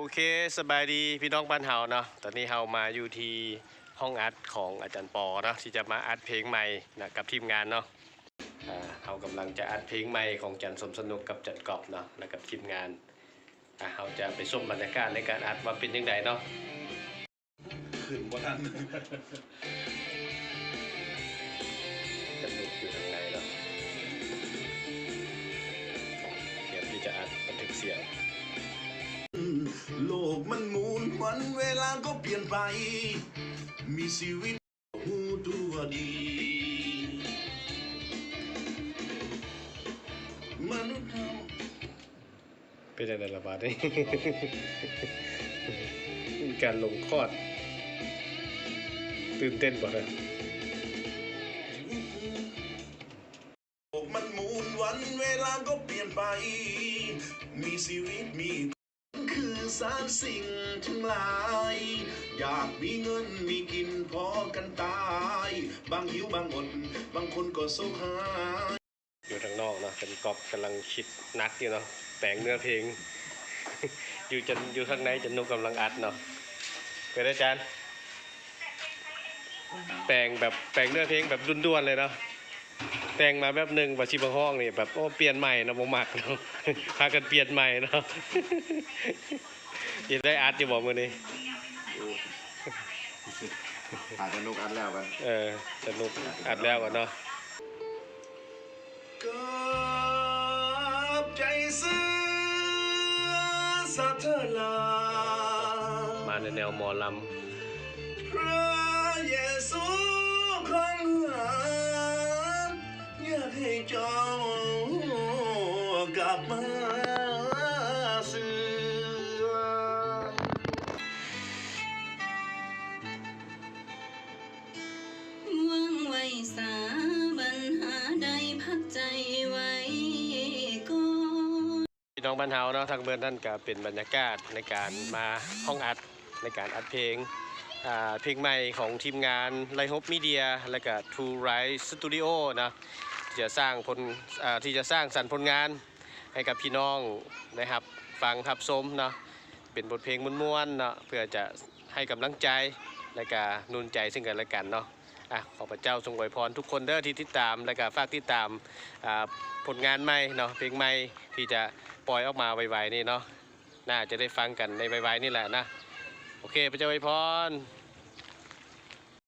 ໂອເຄ ສະບາຍດີພີ່ນ້ອງບ້ານເຮົາເນາະ, ຕອນນີ້ເຮົາມາຢູ່ທີ່ຫ້ອງອັດຂອງອາຈານປໍເນາະ ທີ່ຈະມາອັດເພງໃໝ່ນະ ກັບທີມງານເນາະ. ອ່າ ເຮົາກຳລັງຈະອັດເພງໃໝ່ຂອງຈັນສົມສະໜຸກກັບຈັນກອບເນາະ ແລະ ກັບທີມງານ. ອ່າ ເຮົາຈະໄປຊົມບັນຍາກາດໃນການອັດວ່າເປັນຈັ່ງໃດເນາະ. ຂຶ້ນບໍ່ທັນ. ຈະຫຼຸດຢູ່ທາງໃນແລ້ວ ຕຽມທີ່ຈະອັດບັນທຶກສຽງ. ໂລກມັນໝູນວັນເວລາກໍປ່ຽນໄປ ມີຊີວິດຮູ້ຕົວດີ ມະນຸດເຮົາ. ເປັນຈັ່ງໃດລະບາດນີ້? ມີການລົງຄອດ ຕື່ນເຕັ້ນບໍ່ນະ? ໂລກມັນໝູນວັນເວລາກໍປ່ຽນໄປ ມີຊີວິດມີ ຄືສານສິ່ງທັງຫຼາຍ ຢາກມີເງິນມີກິນພໍກັນຕາຍ ບາງຫິວບາງອົດ ບາງຄົນກໍໂສກຮ້າຍ. ຢູ່ທາງນອກເນາະ ຈັນກອບກຳລັງຄິດໜັກຢູ່ເນາະ ແປງເນື້ອເພງ. ຢູ່ຈັນ ຢູ່ທາງໃນຈັນນົກກຳລັງອັດເນາະ. ເປັນໃດຈານ? ແປງແບບ ແປງເນື້ອເພງແບບດ່ວນໆເລີຍເນາະ. ແຕ່ງມາແບບໜຶ່ງ ວ່າຊິມາຮ້ອງນີ້ແບບ ໂອ້ ປ່ຽນໃໝ່ເນາະ ບໍ່ມັກເນາະ ພາກັນປ່ຽນໃໝ່ເນາະ. ຊິໄດ້ອັດຢູ່ບໍ່ມື້ນີ້? ໂອ້ ຖ້າສະໜຸກອັດແລ້ວກັນ. ເອີ ສະໜຸກອັດແລ້ວກັນເນາະ. ຂອບໃຈເສຍສະເທີລາ ມາໃນແນວໝໍລຳ. ພຣະເຢຊູຂອງເຮົາ ຢາກໃຫ້ເຈົ້າກັບມາເຊື່ອ. ຫວັງໄວ້ສາບັນຫາ ໄດ້ພັກໃຈໄວ້ກ່ອນ. ພີ່ນ້ອງບ້ານເຮົາເນາະ ທັງເບິດນັ້ນກະເປັນບັນຍາກາດໃນການມາຫ້ອງອັດ ໃນການອັດເພງ ອ່າ ເພງໃໝ່ຂອງທີມງານໄລໂຮບມີເດຍ ແລະກະທູໄຣສະຕູດິໂອເນາະ ທີ່ຈະສ້າງຜົນ ອ່າ ທີ່ຈະສ້າງສັນຜົນງານໃຫ້ກັບພີ່ນ້ອງໄດ້ຮັບຟັງຮັບຊົມເນາະ ເປັນບົດເພງມ່ວນໆເນາະ ເພື່ອຈະໃຫ້ກຳລັງໃຈ ແລະກະໜູນໃຈເຊິ່ງກັນແລະກັນເນາະ. ອ່ະ ຂໍພະເຈົ້າຊົງອວຍພອນທຸກຄົນເດີທີ່ຕິດຕາມ ແລະກະຝາກຕິດຕາມ ອ່າ ຜົນງານໃໝ່ເນາະ ເພງໃໝ່ທີ່ຈະປ່ອຍອອກມາໄວໆນີ້ເນາະ ໜ້າຈະໄດ້ຟັງກັນໃນໄວໆນີ້ແຫຼະນະ. ໂອເຄ ພະເຈົ້າອວຍພອນ.